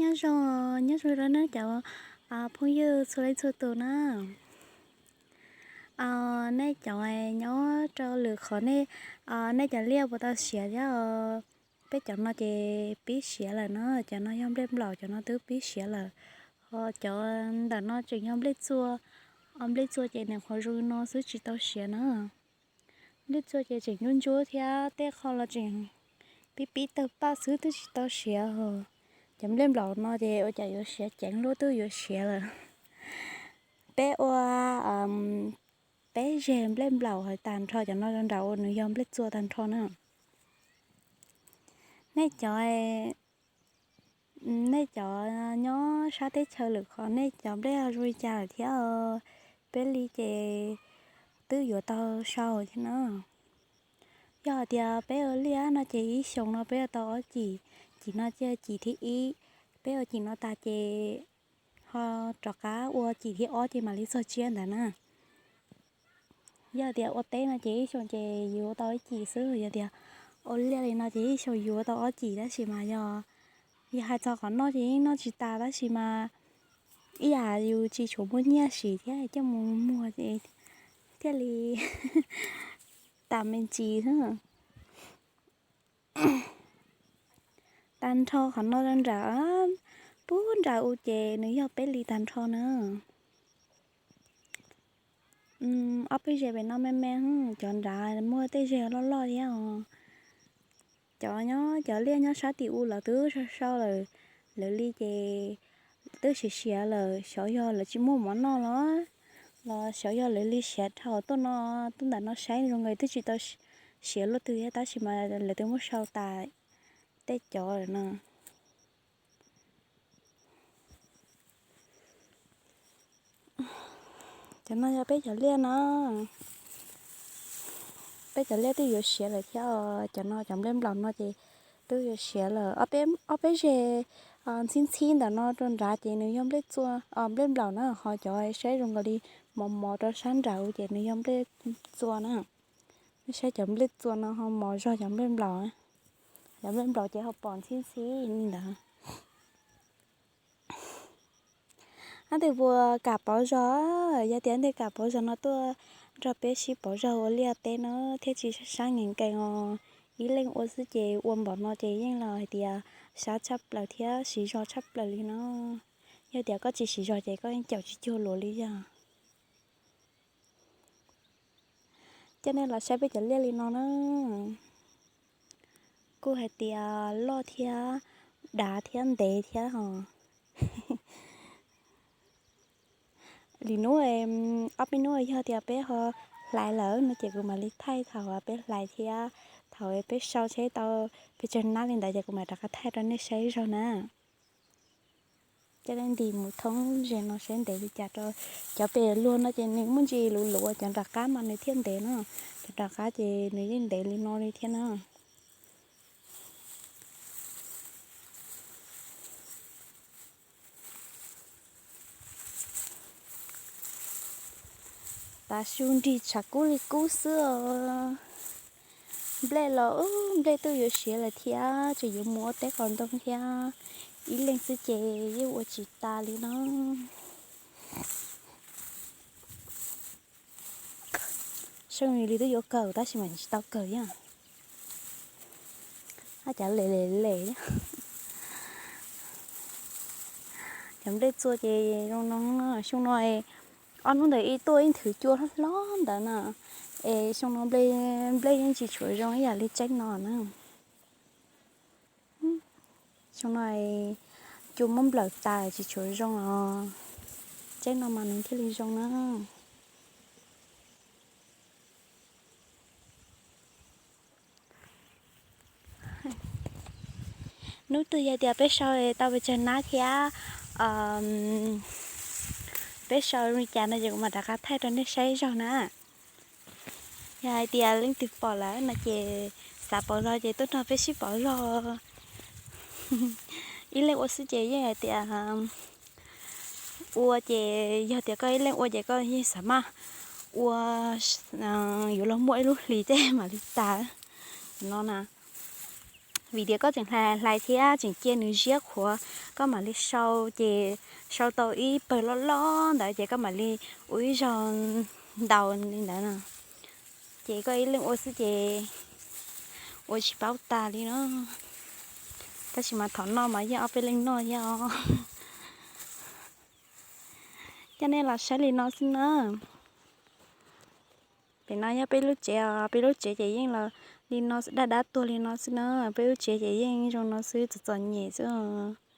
Nyob zoo, nyob zoo rau nej cov phooj ywg txhua leej txhua tus na. Nej cov nyob rau lwm qhov nej, nej cov liaj puas tau siav thiab? Peb cov no ces pib siav lawm na, cov no yog nplej nplaum, cov no twb pib siav lawm. Ho cov ntawm no tseem yog nplej txua, nplej txua ces nws qhuav zoo no xwb tsis tau siav na. Nplej txua ces tseem ntsuab ntsuab thiab tej qho los tseem pib pib tawg paj xwb twb tsis tau siav. Cov nplej nplaum no ces ua cas yuav siav ceev luaj twb yuav siav lawm. Peb ua peb zeg nplej nplaum hais tag nrho cov no rau nram uas nws yog nplej txua tag nrho na. Nej cov, nej cov nyob sab teb chaws lwm qhov nej cov nplej ho zoo li cas lawm thiab? Peb li ces twb yuav tau sau thiab na. Yog hais tias peb ua liaj no ces ib xyoos no peb ua tau ob cim, cim no cia cim thib ib, peb ua cim no tas ces ho rov qab ua cim thib ob ces mam li txog tsiab ntawd na. Yog tias ua teb no ces ib xyoos ces yus ua tau ib cim xwb, yog tias ua liaj li no ces ib xyoos yus ua tau ob cim tab sis mas yog, yog hais txog qhov noj ces yeej noj tsis tas tab sis mas ib yam yus tsis tshua muaj nyiaj siv thiab coj mus muag ces thiaj li tas me ntsis xwb. Tag nrho qhov no rau nram, puag nram u ces nws yog peb li tag nrho na. Ob peb zeg pem no me me, cov nrad muaj tej zeg loj loj thiab os. Cov nyob cov liaj nyob sab tim u lawv twb sau sau lawm, lawv li ces twb siav siav lawm, xyov yog lawv tsis muaj mov noj los, los xyov yog lawv li siav dhau tuaj no, tuaj ntawm no saib zoo nkaus twb tsis tau siav luaj twg thiab tab sis mas lawv twb muab sau tas tej cov lawm no. Cov no yog peb cov liaj no, peb cov liaj twb yuav siav lawm thiab os. Cov no cov nplej nplaum no ces twb yuav siav lawm. Ob peb zeg ntxhib ntxhib ntawm no rau nrad ces nws yog nplej txua, nplej nplaum na, ho cov saib zoo nkaus li mos mos rau sab nraud ces nws yog nplej txua na. Nej saib cov nplej txua no ho mos zog cov nplej nplaum, cov nplej nplaum ces ho pom ntxhib ntxhib li ntawd. Ab, tus puas kam pov zog, yog tias nej kam pov zog no tuaj nrog peb sib pov zog ua liaj teb no thiaj tsis sab nkees nkees os. Ib leeg ua xwb ces ua npaum no ces yeej los hais tias sab tshaj plaws thiab siv zog tshaj plaws li no. Yog tias koj tsis siv zog ces koj yeej caum tsis cuag luag li yog. Coj nej los saib peb cov liaj li no na. Kuj hais tias loj thiab dav thiab ntev thiab os. Lwm hnub, ob peb hnub yog tias peb ho hlais lawm no ces kuv mam li thaij thaum peb hlais thiab thaum peb sau seb tau pes tsawg nab li ntawd ces kuv mam rov qab thaij rau nej saib zog na. Coj nej nti mus thoob ze no saib ntev li cas rau. Cov pem luag no ces nws muaj ntsis luv luv, cov nram qab mas nws thiaj ntev no. Cov nram qab ces nws yeej ntev li no li thiab na. Tav su nrig tshav kub li kub xwb os. Nplej los, nplej twb yuav siav lawm thiab, tseem yuav mus ua teb qos ntoo thiab. Ib leeg xwb ces yeej ua tsis tas li no. Xyoo li twb yuav kawg tab sis mas tsis tau kawg thiab. Ab, cas lem lem lem. Cov nplej txua ces zoo no, xyoo no ob hnub ntawd ib tuaj ib nthwv cua hlob hlob ntawd na, es xyoo no nplej yeej tsis tshua zoo ib yam li tseeb no na. Xyoo no cua muab nplawm tas tsis tshua zoo os. Tseeb no mas nws thiaj li zoo na. Hnub twg yog tias peb sau tau pes tsawg nab thiab peb sau li cas no ces kuv mam rov qab thaij rau nej saib zog na. Yog hais tias leej twg pom lawm no ces xav pauv zog ces tuaj nrog peb sib pauv zog. Ib leeg ua xwb ces yeej hais tias ua ces yog tias koj ib leeg ua ces koj yeej xav maj ua, yuav los muaj ib lub hlis tej mam li tas no na. Vim tias koj tseem hlais hlais thiab tseem cia nws ziab qhuav, koj mam li sau ces sau tau ib pawg loj loj ntawd ces koj mam li ua ib zaug ntaus li ntawd no. Ces koj ib leeg ua xwb ces ua tsis paub tas li no. Tab sis mas thaum noj mas yeej ob peb leeg noj thiab os. Coj nej los saib li no xwb na. Pem no yog peb lub tsev os, peb lub tsev ces yeej los li no, dab dab tuag li no xwb na. Peb lub tsev ces yeej zoo no xwb, txom txom nyem xwb os.